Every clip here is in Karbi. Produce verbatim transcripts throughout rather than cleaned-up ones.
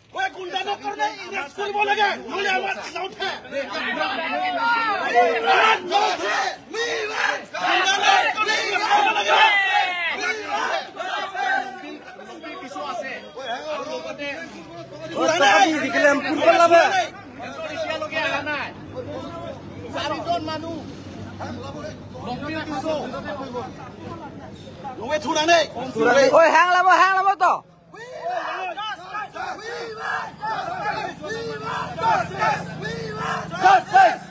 कोई गुंडा नौकर नहीं, इन्हें स्कूल बोलेगा, बोले आवाज साउथ है। We want justice! We want justice! We want justice! Oi, hang lamo, hang lamo to. We want justice! We want justice! We want justice!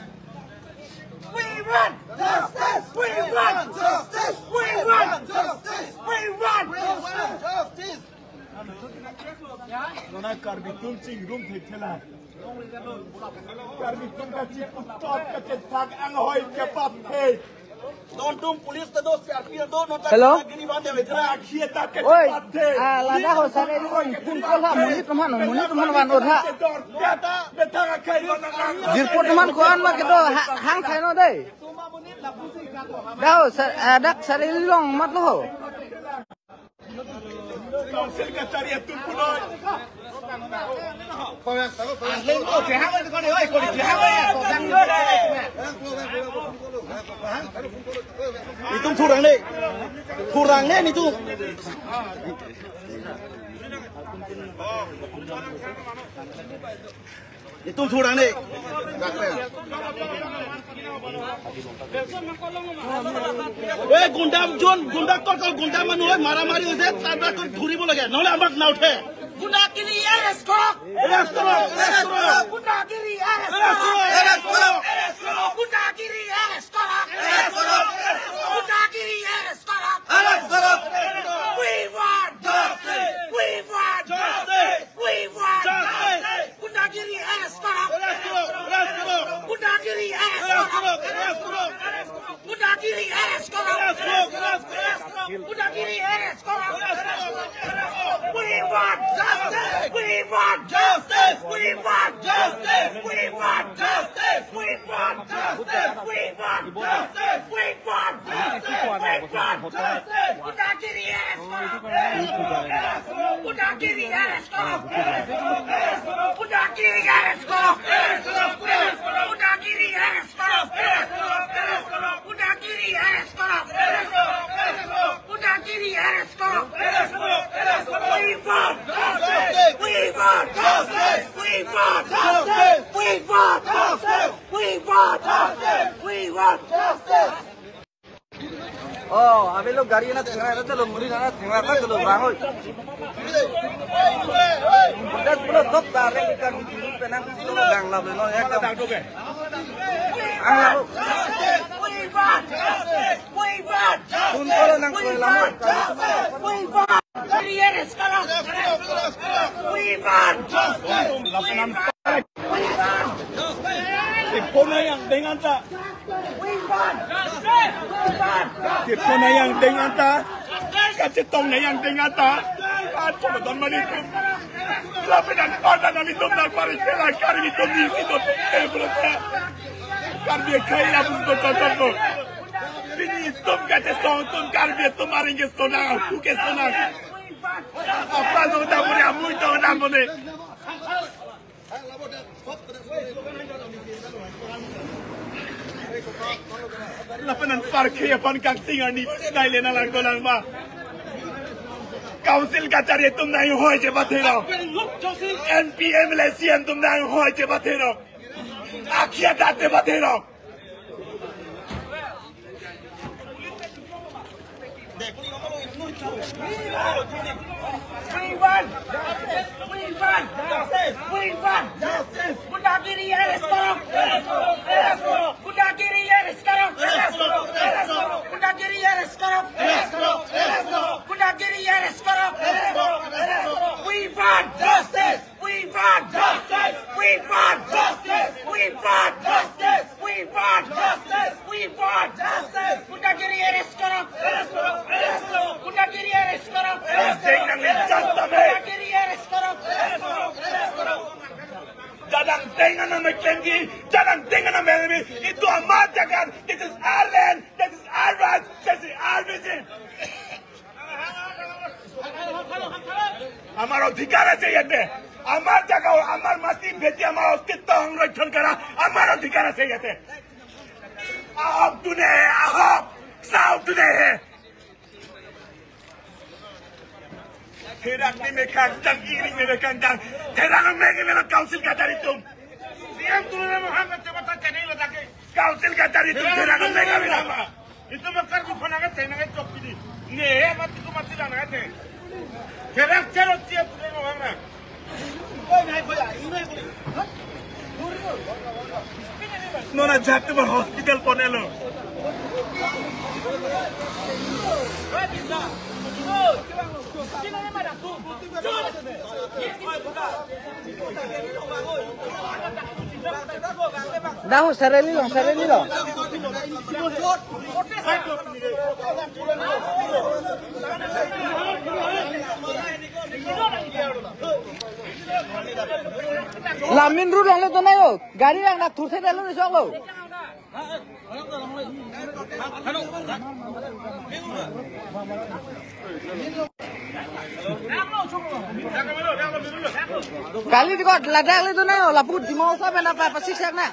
We want justice! We want justice! We want justice! We want justice! Nona Karbi atum chingrum thekthela. Karbi atum kachiputhot kachethak anghoi kepathe. Don tum police ta do, C R P ta do, non ta Hello? Gini bande vetra. Akhia ta Oi, kepathe. Ah, la da ho sare ni kong phone call ha, monit atum aphan, monit atum aphan van-ot ha. Bethak akhai bana. Jirpo atum aphan ko-an ma kedo ha, hang khai no dei. Da ho, sa-, ah, dak sare ni long mat lo ho. Council kachari atum punoi. Itum thurang ne. Thurang ne itum. Itum thurang ne. Eh, gunda jon, gunda kokol, gunda manu, eh, maramari ase, tada ko dhuribo lage, nohole amak nauthek. Gundagiri arrest korok. Arrest korok, arrest korok. Gundagiri arrest korok. Arrest korok. Arrest korok. Gundagiri arrest korok. Arrest korok. Gundagiri arrest korok. Arrest korok. We want justice. We want justice. We want justice. Gundagiri arrest korok. Arrest korok, arrest korok. Gundagiri arrest korok. Arrest korok, arrest korok. Gundagiri arrest korok. Arrest korok, arrest korok. Gundagiri arrest korok. Arrest korok, arrest korok. We want justice. We want justice. We want justice. We want justice. We want justice. We want justice. We want justice. We want justice. Gundagiri arrest korok. Gundagiri arrest korok. Gundagiri arrest korok. Gundagiri arrest korok. Gundagiri arrest korok. Gundagiri arrest korok. We want justice. We want justice. We want justice. We want justice. We want justice. We want justice. Oh, abang lo gari na tengah na, lo muri na tengah na, lo bang oi. Protes pulo top darek ikan di penang lo gang la belo ya. Ang lo. Tuntoro nang kue lama. We want justice. We want justice. We want justice. Tipon na yang dengan ta. Tipon na yang dengan ta. Kachetong na yang dengan ta. Acho don mani tu. Lapen anparta nelitum nangpari kela Karbi atum ni si do te pulo ta. Karbi akhai lapu si do cocok do. Pini itum kachesong atum Karbi atum aring kesonang, aku kesonang. Apa do ta muni, amu do ta muni. Lapen anpar ke aphan kangting arni sinai lena lang dolang ba. Council kachari atum nang hoi che bathero. M P M le C M atum nang hoi che bathero. Akhia date bathero. We want justice! We want justice! We want justice! Gundagiri arrest karo! Arrest karo! Arrest karo! Gundagiri arrest karo! Arrest karo! Arrest karo! Gundagiri arrest karo! Arrest karo! Arrest karo! Justice! We want justice! We want justice! We want justice! We want justice! We want justice! Gundagiri arrest koro! Arrest koro! Arrest koro! Gundagiri arrest koro! Arrest koro! Arrest koro! Gundagiri arrest koro! Arrest koro! Arrest koro! Jadang tengan nama kendi, jadang tengan nama enemy. Itu amar jaga. This is our land. This is our right. This is our vision. আমাৰ অধিকাৰ আছে ইয়াতে। আমাৰ জাগা, আমাৰ মাটি ভেটি, আমাৰ অস্তিত্ব সংৰক্ষণ কৰা আমাৰ অধিকাৰ আছে ইয়াতে। আহক, যোনে আহক, চাওক, যোনে আহে। Therak ni mekang jang, iring ni mekang jang. Therak megi melo council ka dari tum. Siang turun nama hang, coba tak kena lo tak. Council ka dari tum, therak mega mega. Itu makar di phone angkat, saya angkat cok ini. Nih, mati ku mati dan angkat nih. Therak charo siap turun nama hang. Non ajat tu hospital ponelo. Dahu sereli long, sereli long. La main road longle donai ho. Gari rang na thurthe dalo ni soklo. Kali di kot ladak le donai ho. Lapu Dima Hasao pen apa pasik sak na.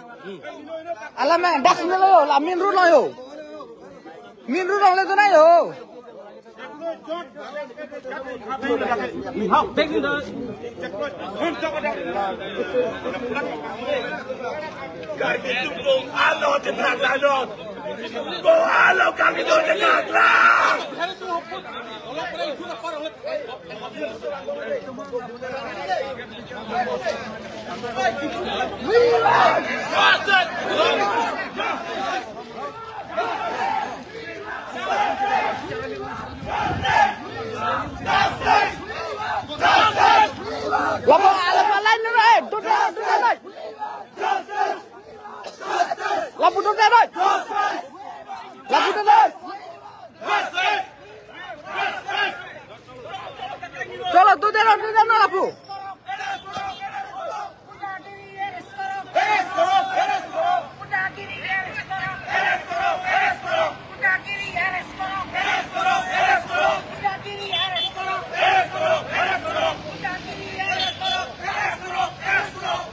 Alam main das ni lo, la main road lo ho. Main road longle donai ho. Karbi atum ko alo te thak la lo. Ko alo Karbi atum te thak la. Lapu, lapu line nang, eh, dut nang, dut nang. Lapu dut nang. Lapu dut nang. Cholo, dut nang, dut nang lapu.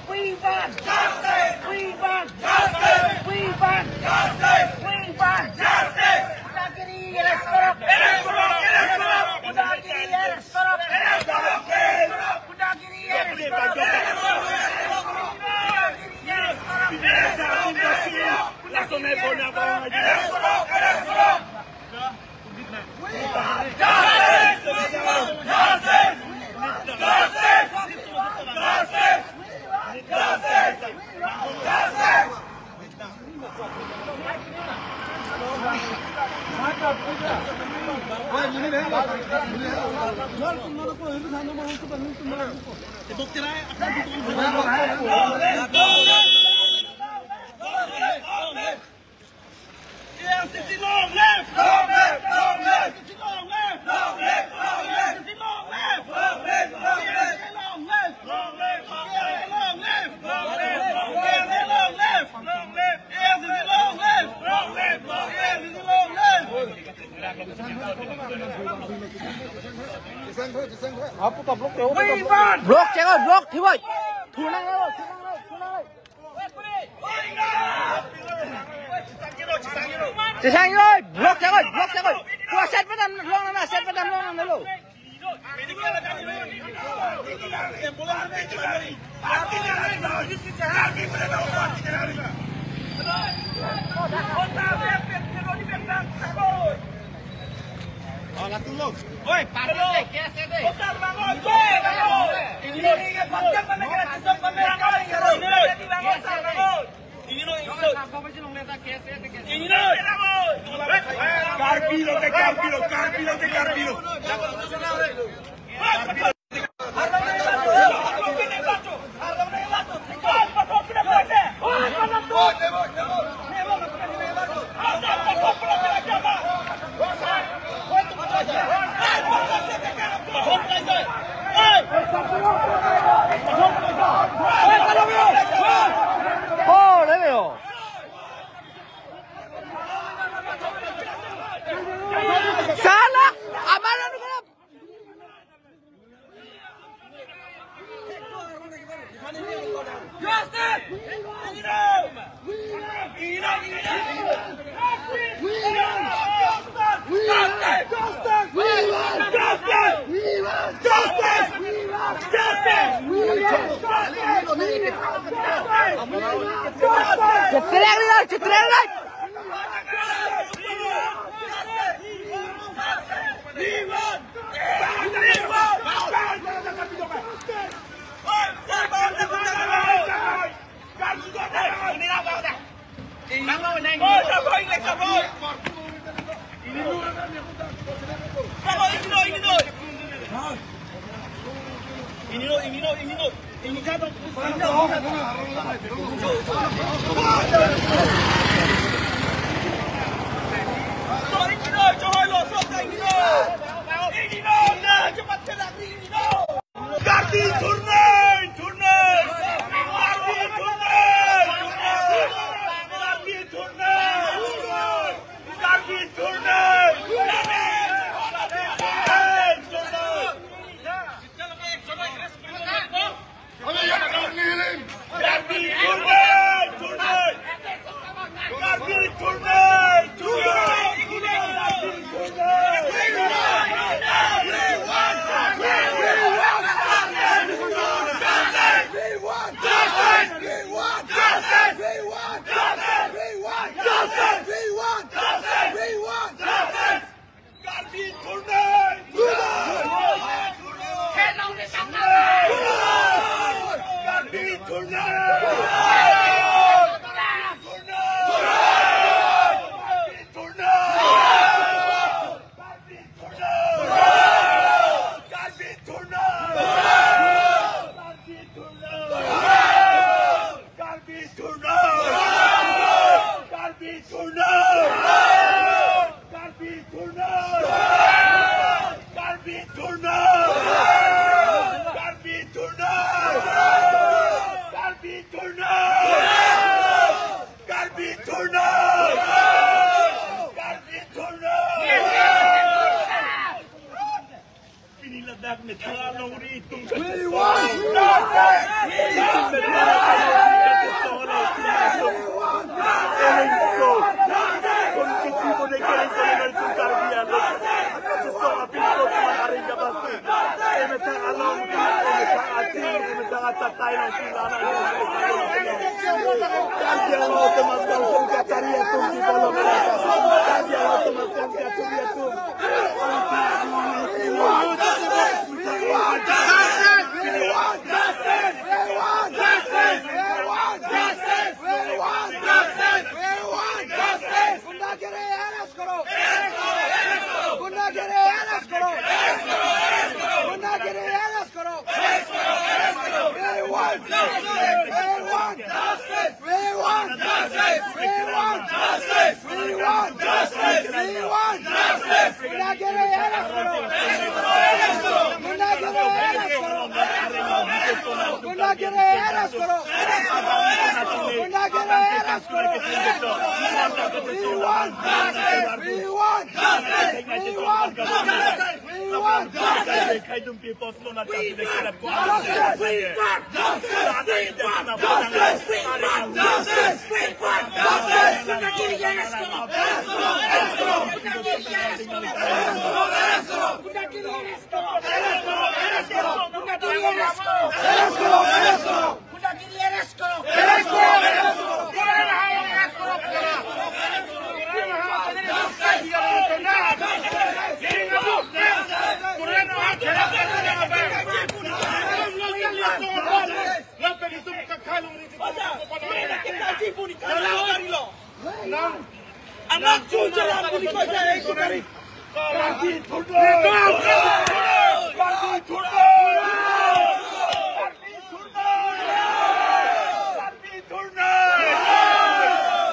We want justice! We want justice! We want justice! We want justice! Gundagiri arrest koro! Arrest koro! Arrest koro! Gundagiri arrest koro! Arrest koro! Gundagiri arrest koro! Gundagiri arrest koro! Arrest koro! Arrest koro! A I C C long live! Long live! Long live! A I C C long live! Long live! Long live! A I C C long live! Long live! Long live! A I C C long live! Long live! Long live! A I C C long live! Long live! A I C C long live! Long live! Long live! A I C C long live! Block chek, block thiboi. Thunang lo, thunang lo, thunang lo. Chesang oi, block chek oi, block chek oi. Tua set padam longnang, set padam longnang lo. Oh, latung lo. Oi, parlo. Ini, ini, ini, Karbi lote, Karbi lo, Karbi lote, Karbi lo. Cetrek ni lo, cetrek ni. Karbi thurnoi, thurnoi. Karbi thurnoi, thurnoi. Karbi thurnoi, thurnoi. Karbi thurnoi, thurnoi. Karbi thurnoi, thurnoi. Karbi thurnoi, thurnoi. Karbi thurnoi. We want justice! We want justice! We want justice! We want justice! We want justice! We want justice! We want justice! We want justice! Karbi thurnoi! Karbi thurnoi! Karbi thurnoi! Karbi thurnoi! Karbi thurnoi! Karbi thurnoi! Karbi thurnoi! Karbi thurnoi! Karbi thurnoi! Karbi thurnoi! Karbi thurnoi! Karbi thurnoi! Pini ladak methang alongri itum kachesong. We want justice! Itum methang alongri kachesong lo, itum. Kerengso. Kon kithi bone kerengso lo itum Karbi along. Kachesong apin ko kuman aring kabasti. Emethang alongri, emethang ating, emethang achatai nangkilang. Karbi along teman bangsa kachari atum di kolom. Karbi along teman bangsa kachari atum. Gundagiri arrest karo. Gundagiri arrest karo. Gundagiri arrest karo. We want justice. We want justice. We want justice. We want justice. We want justice. We want justice. Gundagiri arrest karo. Gundagiri arrest karo. Gundagiri arrest karo. Gundagiri arrest karo. We want justice. We want justice. We want justice. We want justice. Anak cucu anak kulit aja yang suka. Karbi thurnoi! Karbi thurnoi! Karbi thurnoi!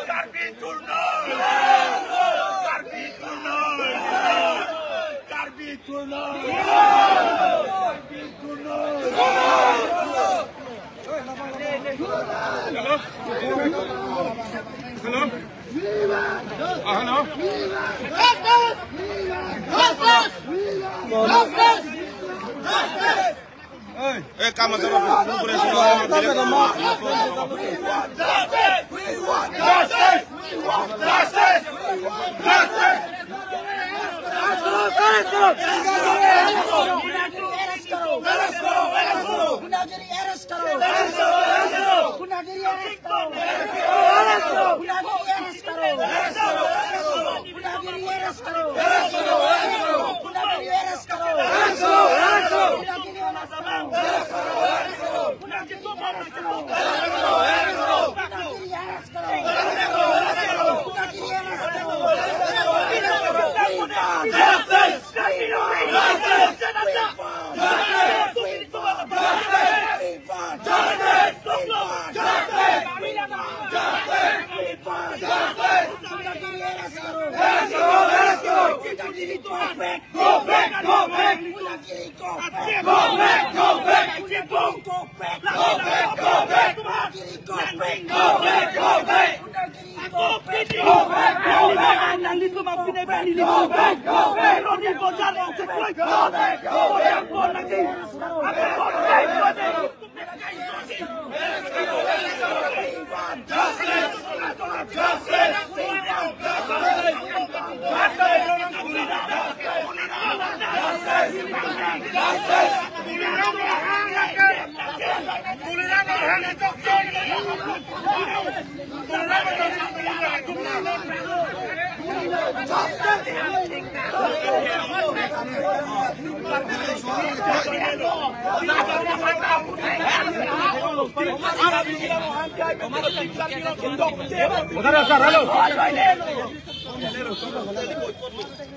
Karbi thurnoi! Karbi thurnoi! Karbi thurnoi! Karbi thurnoi! Hello? Hello? Ah, hello? Arrest karo, arrest karo, arrest karo. Gundagiri arrest karo. Arrest karo, arrest karo. Gundagiri arrest karo. Arrest karo. Gundagiri arrest karo. Arrest karo, arrest karo. Gundagiri arrest karo. Gundagiri arrest karo. Arrest karo, arrest karo. Gundagiri arrest karo. Gundagiri arrest karo. Gundagiri arrest karo. Justice!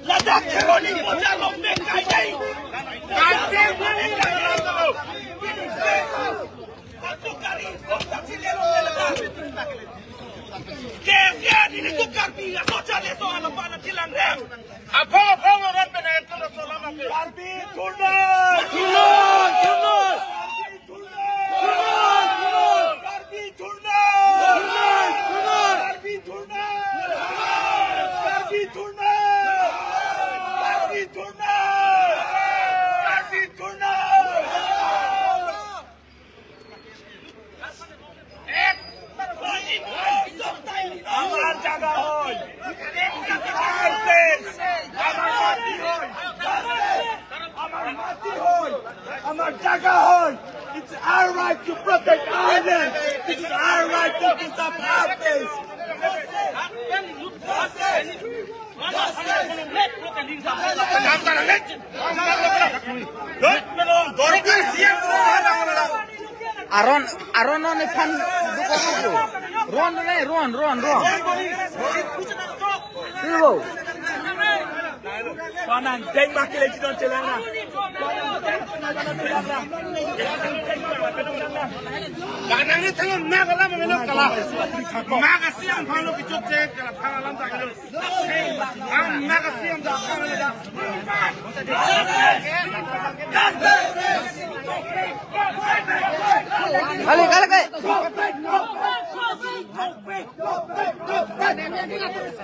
Ladak kheroni bocha lok mek kai kai. Kai kai kai. Tukari, tukar si lelo lelo. Kesia ini tukar pi, atau cale soal apa nanti langgang. Apa apa orang benar itu soal apa? Karbi tuna. Tuna, tuna. Karbi tuna. Tuna, tuna. Karbi tuna. Karbi tuna. Karbi tuna. Karbi tuna. Amar jaga hoi. Amar desh. Amar mati hoi. Amar mati hoi. Amar jaga hoi. It's our right to protect our land. This is our right to defend our place. Aron, aron non ephan dukong ako. Ron ne, ron, ron, ron. Ibo. Panan deng bakile jidon chelang na. Kanang ni thangon na kala meno kala. Makasi ang phano kichut che kala phang alam ta kilo. Ang makasi ang da phang alam da. Kali, kali, kali.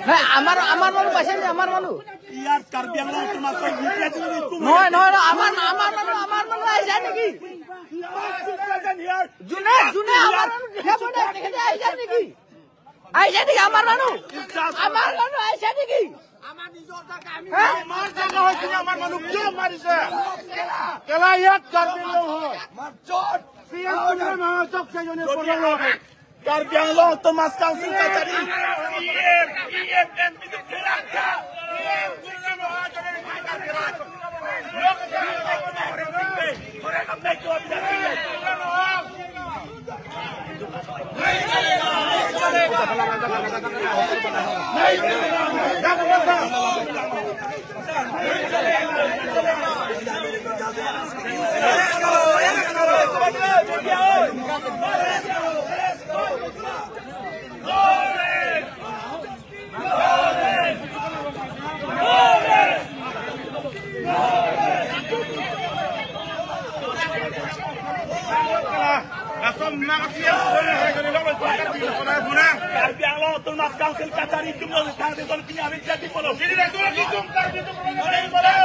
Nah, amar, amar manu pasen, amar manu. Iyar Karbi Anglong termasuk U P S itu. Noy, noy, noy, amar, amar manu, amar manu aisa niki. June, June, amar manu, dia pun aisa niki. Aisa niki amar manu. Amar manu aisa niki. Hah? Amar jaga hoi, amar manu kyo marise? Kela iyat Karbi Anglong hoi. C M Tuliram Ronghang chokche jone porlo. Karbi Anglong Autonomous Council kachari. Karbi Anglong Autonomous Council kachari jumlo thang de kon pinya bin jadi polo. Jadi dah surat hitung tak hitung. Jadi polo.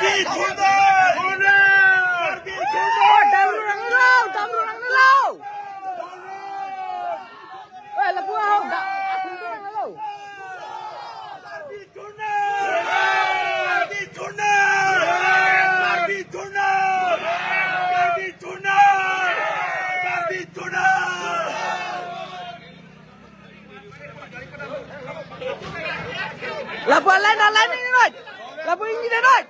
Damlo rang lo, damlo rang lo. Eh, lapu ahok, da, aku rang lo. Lapu line, line ini, Roj. Lapu ini deh, Roj.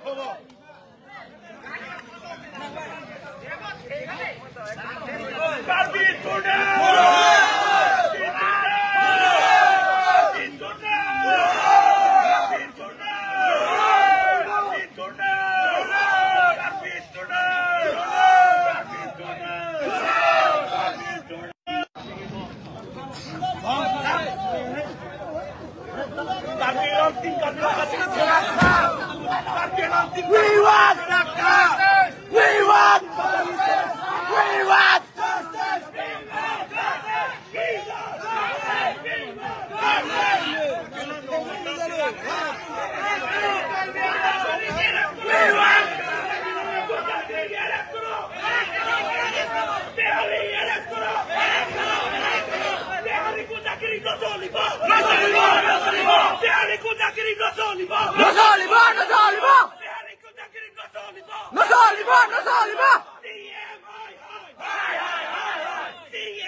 We want justice! We want justice! We want justice! No solibo, no solibo.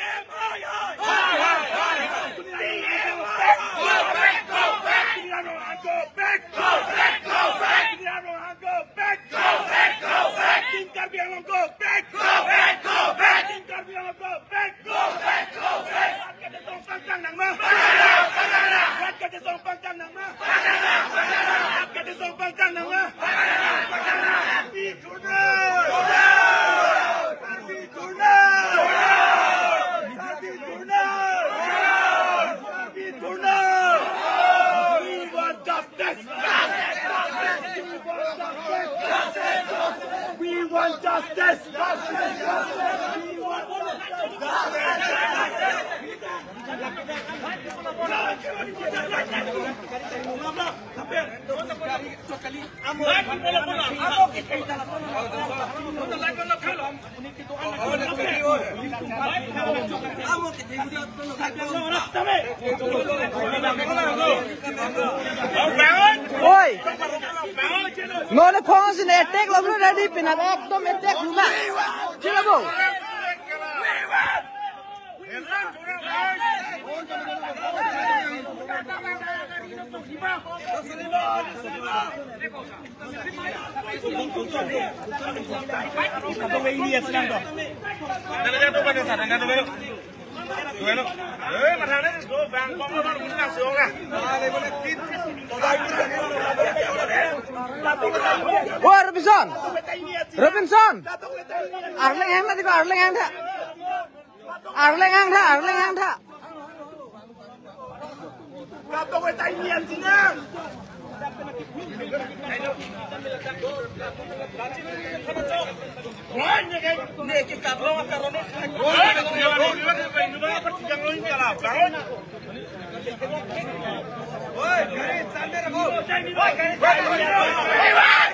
We want justice! We want justice! Oi! Non aphong si ne attack lo, ready, pini ekdom attack lo na. Chila bo. Oh, Robinson! Robinson! Arleng hang na, diko, arleng hang na. Arleng hang tha, arleng hang tha.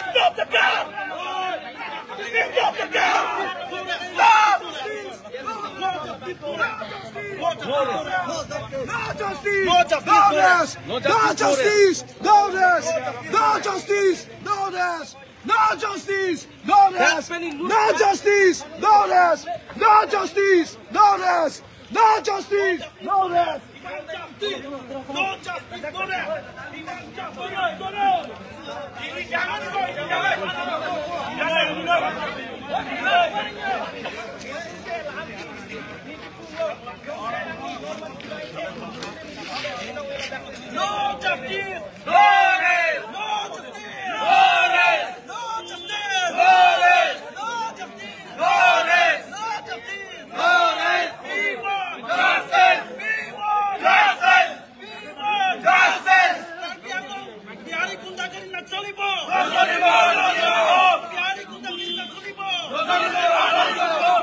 Stop the gun! Stop the gun! Stop! No justice! No justice! No justice! No justice! No justice! No justice! No justice! No justice! No rest! No justice! No rest! No justice! No rest! No justice! No rest! No justice! No rest! No justice! No rest! No justice! No rest! No justice! No rest! No justice! No rest! No justice! We want justice! We want justice! We want justice! Karbi Anglong, Bihari gundagiri na cholibo! Na cholibo! Na cholibo! Bihari gundagiri na cholibo! Na cholibo! Na cholibo!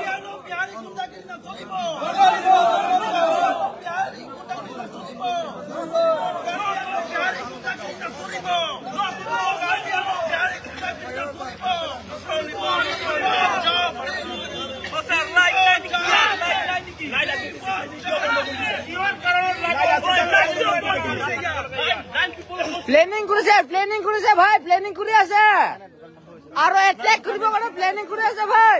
Planning কৰিছে, প্লেনিং কৰিছে ভাই, প্লেনিং কৰি আছে। আৰু এটেক কৰিব কাৰণে প্লেনিং কৰি আছে ভাই।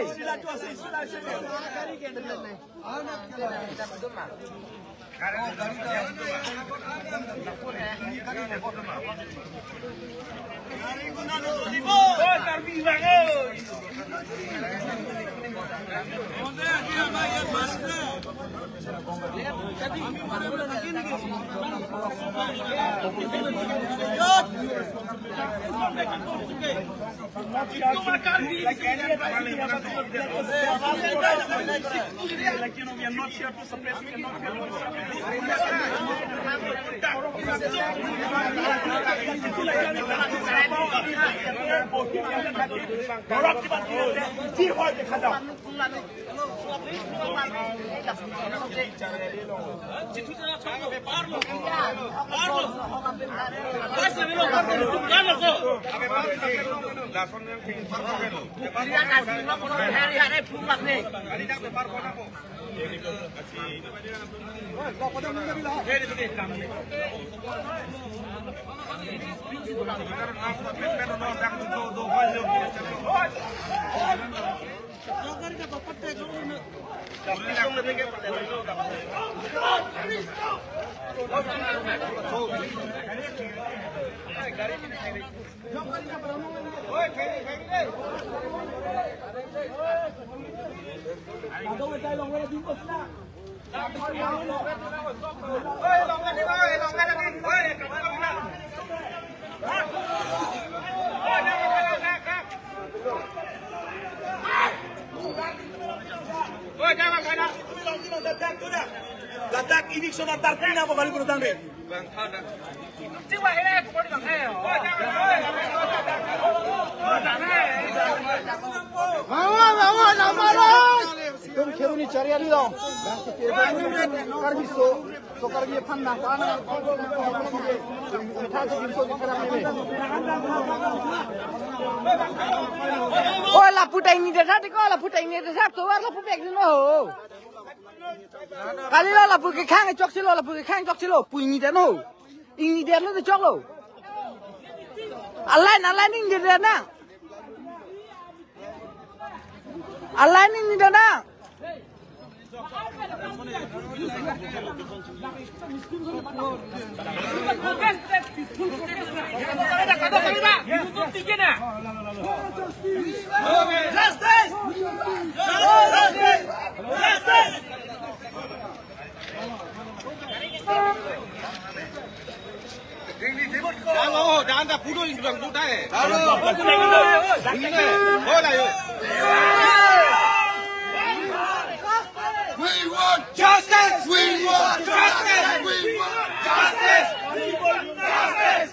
Ladak eviction order pina po kali kurutang de. Awa, awa, awa, awa. Tum kheroni chariali dong. Karbi so, so Karbi aphan nang, nang, nang. O, lapu ta ingni detha, tiko, lapu ta ingni detha, tovar lapu pek dino ho. Kalilo lapu kekhang choksilo, lapu kekhang choksilo, pu ingni detha no. Ingni detha no choklo. Aline, aline ingni detha na. Aline ingni detha na. We want justice! We want justice! We want justice! We want justice!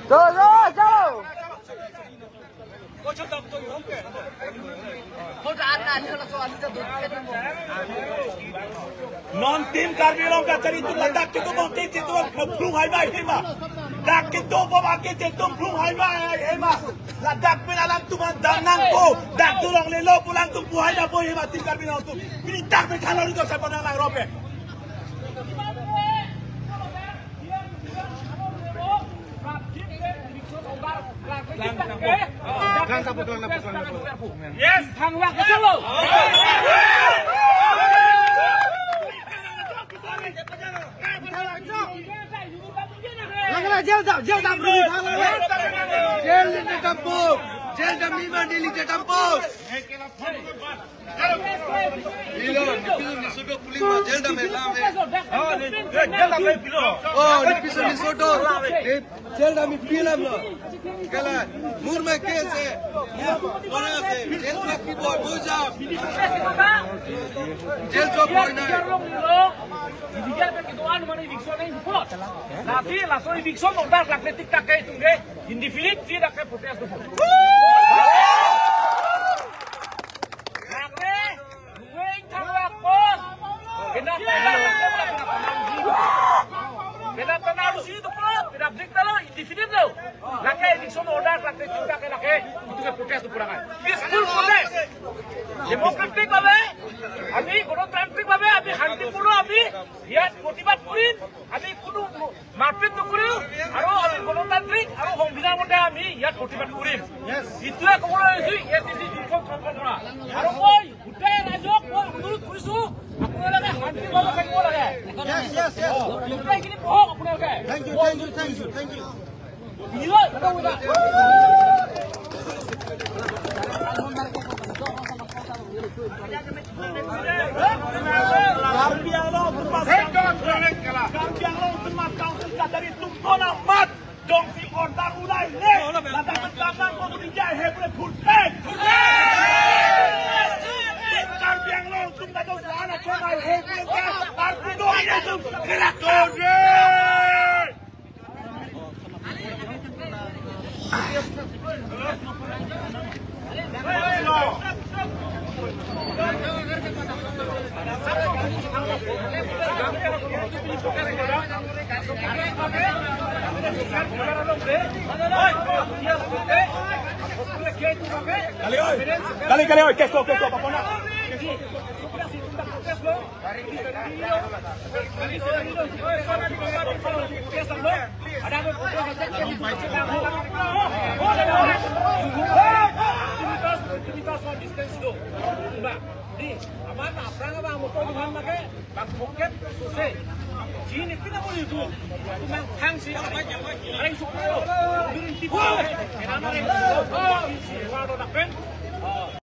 Chalo, chalo, chalo. Non Team Karbi Anglong kachari atum ladak kedo bom ke kedo phlung hai bai hema. Dak kedo bom ake kedo phlung hai bai hema. Ladak pen alangtum dam nangpo. Dak dolonglelo pu alangtum pu hai da po hema Team Karbi Anglong atum. Pini dak pen khalori do sa panang lang rope. Yes, thangwa kachalo. Langla jail dam, jail dam, rumi thang langla. Jail dam, dam po. Jail dam, lima Delhi jail dam po. Pilo, nipiso nisodo puling ma jail dam elam e. Oh, nipiso nisodo. Jail dam pi alam lo. Kala, mur ma case e. Mur ma case e. Jail chok ki boy, boy jam. Jail chok boy na. Lasi, laso eviction order lakle tik tak ke itum ke. Indefinite si dak ke protest do. Lakle, dueng thang lak pon. Kena pernah, kena pernah usi do po. Kena break talo, indefinite lo. Lake eviction order, lake tik tak ke lake. Itum ke protest do pura kan. Peaceful protest. Democratic bhabe, ami গণতান্ত্ৰিক ভাৱে আমি আমি কোনো মাৰপিট নকৰিম আৰু আমি গণতান্ত্ৰিক আৰু সংবিধান মতে আমি ইয়াত প্ৰতিবাদ কৰিম। এইটোৱে ক'ব আহিছো এ চি চি ডিফল্ট সংখ্যাৰ পৰা। আৰু মই গোটেই ৰাইজক মই অনুৰোধ কৰিছো, আপোনালোকে শান্তিভাৱে থাকিব লাগে। গোটেইখিনি বহক আপোনালোকে। Thank you, thank you, thank you, thank you. Karbi Anglong Autonomous Council, Karbi Anglong Autonomous Council kadari atum dona mat jongsi order ulai le, ladak mentanam ko budi jai he pura thurpek. Karbi Anglong atum kadang sana chonai he pura thurpek. Arpi do aja atum. Kali, kali, kali, oi, case lo, case lo, papona. Di, amat aphrang abang motor dengan pakai bang pocket suse. Jini kita boleh itu. Memang hang sih. Ada yang suka lo. Diri tipu. Kenapa ada yang suka? Si Eduardo Dapen.